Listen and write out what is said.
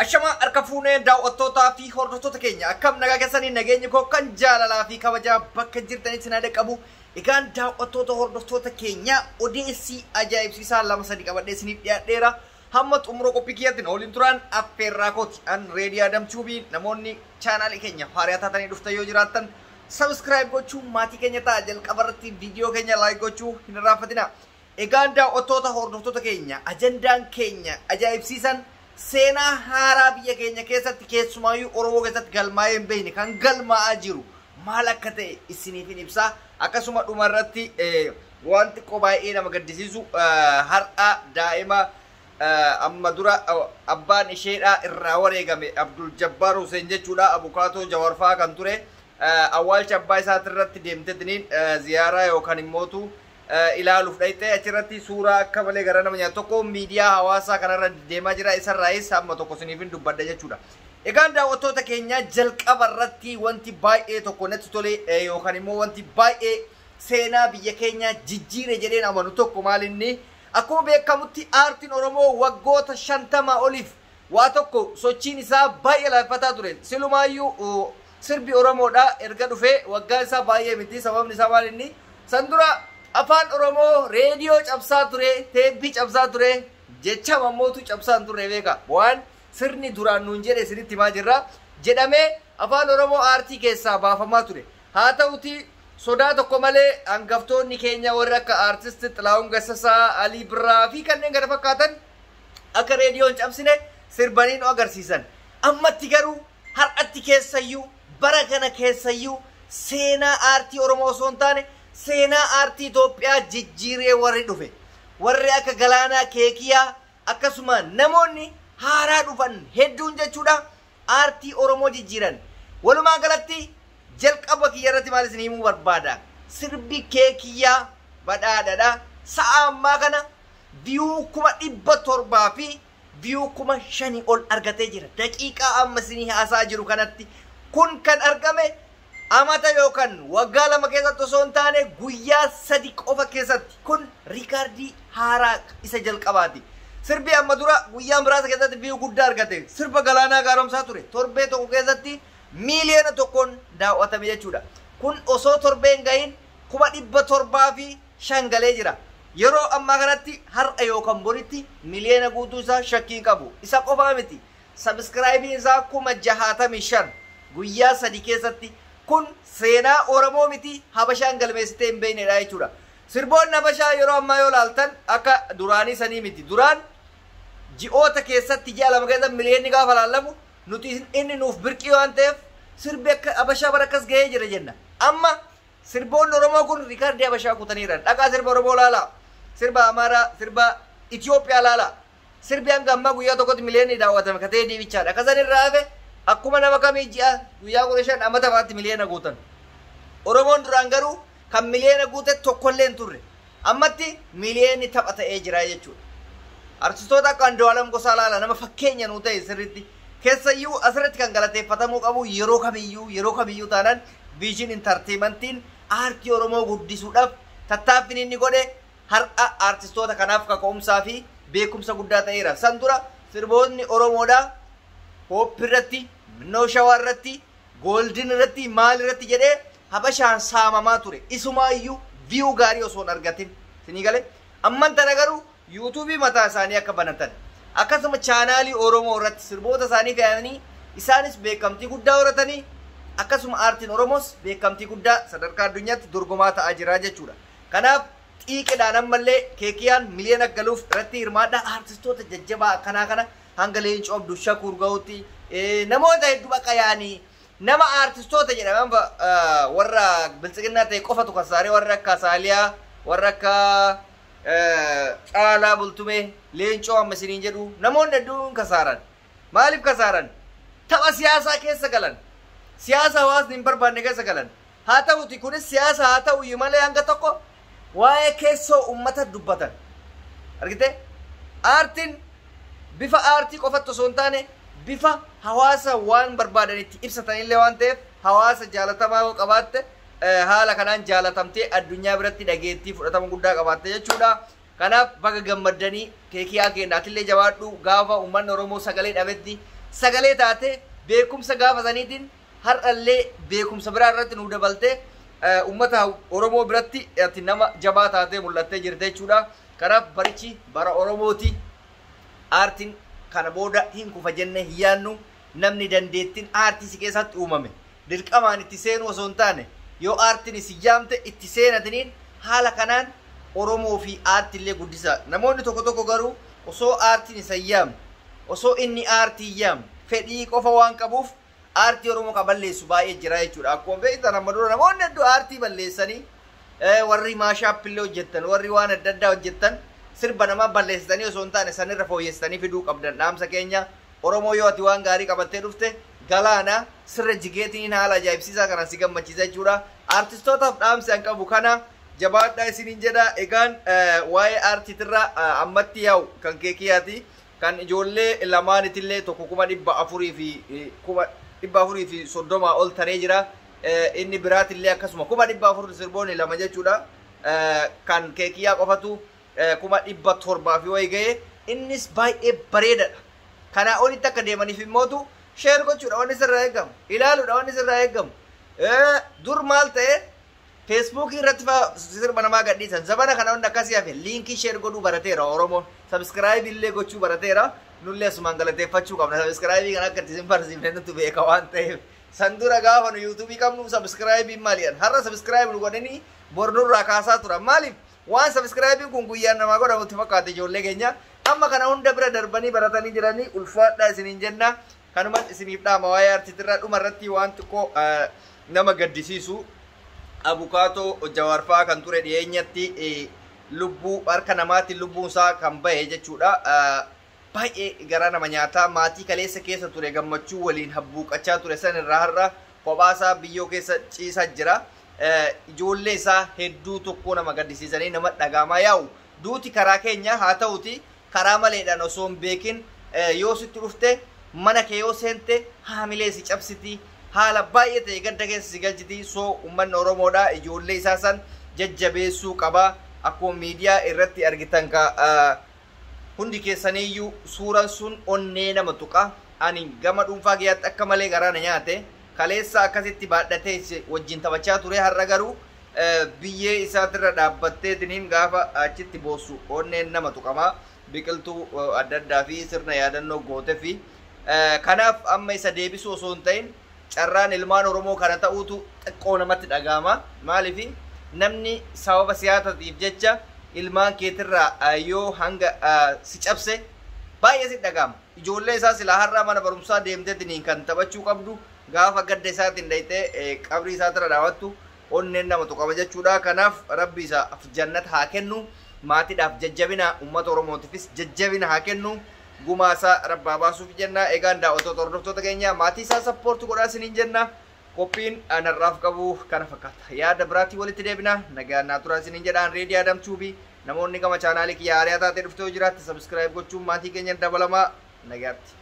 Ashamaa harka fuunee daawwattootaa fi hordoftoota keenya, akkam nagaa keessanii? Nageenyi koo kan jaalalaa fi kabajaa bakka jirtanitti sin haa qabu. Egaan daawwattoota, hordoftoota keenya, odeessii ajaa'ibsiisaa lama sadi qabadhee isiniif dhiyaadheera. Hamma xumura qophii kiyyaatti na waliin turaan affeerraa kooti. An Reedii Adam Tuubii. Namoonni chaanaalii keenya haaraa taatanii dhuftan yoo jiraattan, subscribe gochuu maatii keenya ta'a. Jalqaba irratti viidiyoo keenya like gochuu hin irraanfatina. Egaan daawwattoota, hordoftoota keenya, ajandaan keenya ajaa'ibsiisan seenaa haaraa biyya keenya keessatti, keessumaayyuu Oromoo keessatti galmaa'ee hin beekne kan galmaa'aa jiru maal akka ta'e isiniif hin ibsaa. Akkasuma dhuma irratti waan xiqqoo baay'ee nama gaddisiisu, har'a daa'ima amma dura abbaan isheedhaa irraa wareegame, Abdul Jabbaar Hussein jechuudha, abukaatoo Jawarfaa kan ture, awwaalcha abbaa isaatirratti deemtetiniin ziyaaraa yookaan immootu ilaaluuf dhayxee, achirratti suuraa akka malee gara nama nyaatu tokko miidiyaa hawaasaa kanarra deemaa jira. Isarraayis hamma tokko isiniif hin dubbadha jechuudha. Egaan daawwattoota keenya, jalqaba irratti wanti baay'ee tokko natti tole yookaan immoo wanti baay'ee seenaa biyya keenya jijjiire jedheen amanu tokko maal inni? Akkuma beekamutti aartiin Oromoo waggoota 50 oliif waa tokko sochiin isaa baay'ee laaffataa ture. Silumaayyuu sirbi Oromoodha erga dhufee waggaa isaa baay'ee miti. Sababni isaa maal inni? San dura afaan Oromoo reediyoo cabsaa ture, teebbii cabsaa ture, jecha mammootu cabsaa hin turre beeka. Waan sirni duraan nuun jedhe isinitti himaa jirra. Jedhamee afaan Oromoo aartii keessaa baafamaa ture. Haa ta'uti sodaa tokko malee hangaftoonni keenya warri akka aartist Xilahuun Gassasaa, Alii Birraa fi kanneen kana fakkaatan akka reediyoon cabsine sirbanii nu agarsiisan. Ammatti garuu har'atti keessayyuu, bara kana keessayyuu, seenaa aartii Oromoo osoo hin taane seenaa aartii Itoophiyaa jijjiiree warri dhufe. Warri akka Galaanaa Keekiyaa, akkasuma namoonni haaraa dhufan hedduun jechuudha, aartii Oromoo jijjiiran. Walumaa galatti jalqaba kiyya irratti maal isin himuu barbaada? Sirbi Keekiyyaa Badhaadhaadha. Sa'a ammaa kana view 700,000 fi view 5,000 ol argatee jira. Daqiiqaa amma isinii haasaa jiru kanatti kun kan argame amata yookaan waggaa 2 keessatti osoo hin taane guyyaa 3 qofa keessatti. Kun riikaardii haaraa isa jalqabaati. Sirbi amma dura guyyaa muraasa keessatti view guddaa argate sirba Galaanaa Gaaromsaa ture. Torbee tokko keessatti 1 miiliyoona daawwatame jechuudha. Kun osoo torbeen gahin 705,000 galee jira. Yeroo ammaa kanatti har'a yookaan boritti miliyoona guutuu isaa shakkii qabu. Isa qofaa miti. Subscribeiin isaa 65,000 guyyaa 3 keessatti. Kun seenaa Oromoo miti, Habashaan galmeessitee hin beeknedha jechuudha. Sirboonni Habashaa yeroo ammaa yoo laaltan akka duraanii sanii miti. Duraan ji'oota keessatti, ji'a 2 keessatti miliyoonni gaafa laallamu nuti inni nuuf birqii waan ta'eef sirbi akka Habashaa bara akkas gahee jira jenna. Amma sirboonni Oromoo kun riikardii Habashaa kutaniiran. Dhaqaa sirba Oromoo laalaa. Sirba Amaaraa, sirba Itoophiyaa laalaa. Sirbi hanga ammaa guyyaa tokkotti miliyoonni daawwatame katee diibichaadha. Kasan irraa hafe akkuma nama kamii ji'a guyyaa 15 amata fa'aatti miliyoona guutan. Oromoon duraan garuu kan miliyoona guute tokkollee hin turre. Ammatti miliyoonni tapha ta'ee jira jechuudha. Artistoota akka Andu'aalam Gosaa laala, nama fakkeenya nuu ta'e sirriitti. Keessayyuu asirratti kan galateeffatamuu qabu, yeroo kamiyyuu taanaan Vision Entertainmentiin aartii Oromoo guddisuudhaaf tattaaffiin inni godhe har'a aartistoota kanaaf kaka'umsaa fi beekumsa guddaa ta'eera. San dura sirboonni Oromoodhaa Hope irratti, Minnoo Shawaa irratti, Golden irratti, maal irratti jedhee Habashaan saamamaa ture. Isumaayyuu view gaarii osoo hin argatin. Sinii galee? Amman tana garuu YouTubeii mataa isaanii akka banatan, akkasuma chaanaalii Oromoo irratti sirboota isaanii fe'anii isaanis beekamtii guddaa horatanii, akkasuma aartiin Oromoos beekamtii guddaa sadarkaa addunyaatti dorgomaa ta'aa jira jechuudha. Kanaaf xiiqidhaan ammallee Keekiyaan miliyoona galuuf irratti hirmaadhaa. Aartistoota jajjabaa akkanaa kana hanga Leencoo Abdul Shakuur gahutti namoota hedduu baqa yaanii nama aartistoota jedhaman warra biltsiginnaa ta'e qofatu kasaaree, warra akka Saaliyaa, warra akka Caalaa Bultumee, Leencoo amma isiniin jedhu, namoonni hedduun kasaaran. Maaliif kasaaran? Tapha siyaasaa keessa galan. Siyaasa hawaasni hin barbaanne keessa galan. Haa ta'uti kunis siyaasa haa ta'u malee hanga tokko waa'ee keessoo uummata dubbatan. Argite? Aartiin bifa aartii qofatti osoo hin taane bifa hawaasa waan barbaadanitti ibsatanillee waan ta'eef, hawaasa jaalatamaa yoo qabaatte haala kanaan jaalatamtee addunyaa biratti dhageettii fudhatama guddaa qabaatte jechuudha. Kanaaf baga gammaddanii. Keekiyaa keenya, atillee jabaadhu. Gaafa uummanni Oromoo sagalee dhabetti Sagalee taatee beekumsa gaafa saniitiin har'allee beekumsa biraa irratti nu dabaltee uummata Oromoo biratti ati nama jabaa taatee mul'attee jirte jechuudha. Kanaaf barichi bara Oromooti. Aartiin kana booda hin kufa jennee hin yaadnu. Namni dandeettiin aartii si keessatti uumame dirqamaan itti seenuu osoo hin taane yoo aartiin isin yaamte itti seenatiniin haala kanaan Oromoo fi aartiillee guddisa. Namoonni tokko tokko garuu osoo aartiin isa hin yaamne, osoo inni aartii hin yaamne, fedhii qofa waan qabuuf aartii Oromoo kan balleessu baay'ee jira jechuudha. Akkuma beektan amma dura namoonni hedduu aartii balleessanii, warri maashaappillee hojjettan, warri waan adda addaa hojjettan, sirba namaa balleessitanii osoo hin taane sanirra fooyyessitanii fiduu qabdan. Dhaamsa keenya, Oromoo, yoo ati waan gaarii qabattee dhufte galaana sirra jigeetiin haala ajaa'ibsiisaa kanaan si gammachiisa jechuudha. Aartistootaaf dhaamsi an qabu kana, jabaadhaa isiniin jedha. Egaan waa'ee aartiitirraa ammatti yaa'u kan keekiyaati. Kan ijoollee lamaanitillee tokko 430,000 ol taree jira. Inni biraatillee akkasuma 400,000, sirboonni lama jechuudha. Kan keekiyyaa qofatu 700,000 fi wayi ga'e, innis baay'ee bareedaadha. Kanaa olitti akka deemaniif immootu share gochuudha wanni sirraa eegamu. Ilaaluudha wanni sirraa eegamu. Dur maal ta'e, Feesbuukii irratti fa'aa sirba namaa gadhiisan. Zabana kana wanni akkasii hafe, liinkii share godhuu barateera Oromoon. Subscribe illee gochuu barateera. Nullee asumaan galateeffachuu qabna. Subscribe kan akka itti barsiifne nutti beeka waan ta'eef. San dura gaafa nu yuutuubii qabnu subscribe maali? Har'a subscribe nu godhanii bor nurraa kaasaa turan. Maaliif? Waan subscribe kun guyyaan namaa godhamutti fakkaate ijoollee keenya. Amma kana hunda bira darbanii baratanii jiranii, ulfaadhaa isiniin jenna. Kanuman isiniif dhaama waa'ee aartiitirraa. Dhuma irratti waan xiqqoo nama gaddisiisu, abukaatoo Jawaarfaa kan ture dhiyeenyatti lubbuu harka namaatiin lubbuun isaa kan bahe jechuudha. Baay'ee garaa nama nyaataa. Maatii kaleessa keessa ture, gammachuu waliin habbuuqachaa ture san irraa har'a kophaasaa biyyoo keessa ciisaa jira. Ijoollee isaa hedduu tokko nama gaddisiisanii nama dhagaamaa yaa'u. Duuti karaa keenya haa ta'uti, karaa maleedhaan osoo hin beekin yoo sitti dhufte, mana kee yoo seente, haamilee si cabsiti, haala baay'ee ta'e gadda keessa si galchiti. Soo uummanni Oromoodha ijoollee isaa san jajjabeessuu qaba. Akkuma miidiyaa irratti argitan ka hundi keessaniiyyuu suuraan sun onnee nama tuqa. Ani gama dhuunfaa kiyyaatti akka malee garaa na nyaate. Kaleessa akkasitti baadhatee wajjin taphachaa ture, har'a garuu biyyee isaatirra dhaabbatteetiniin gaafa achitti boossu onneen nama tuqama. Biqiltuu adda addaa fi sirna yaadannoo goote fi kanaaf amma isa deebisuu osoo hin ta'in carraan ilmaan Oromoo kana ta'uutu xiqqoo namatti dhaga'ama. Maaliif, namni sababa siyaasatiif jecha ilmaan keetirraa yoo hanga si cabse baay'ee si dhaga'ama. Ijoollee isaa silaa har'a mana barumsaa deemteetiniin kan taphachuu qabdu, gaafa gadda isaatiin dhayitee qabrii isaatirra dhaabattu onneen nama tuqama jechuudha. Kanaaf Rabbi isaaf jannata haa kennu. Maatiidhaaf jajjabina, uummata Oromootiifis jajjabina haa kennu. Gumaa isaa rabbaa baasuuf jenna. Egaan daawwattoota, hordoftoota keenya, maatii isaa support godhaa isiniin jenna. Qophiin anarraaf qabu kana fakkaata. Yaada biraatii walitti deebina. Nagaan naa turaa isiniin jedhaan. Reedii Adam Tuubii, namoonni gama chaanaalii kiyya haariyaa taatee dhuftee jiraatte subscribe gochuun maatii keenya dabalamaa. Nagaatti.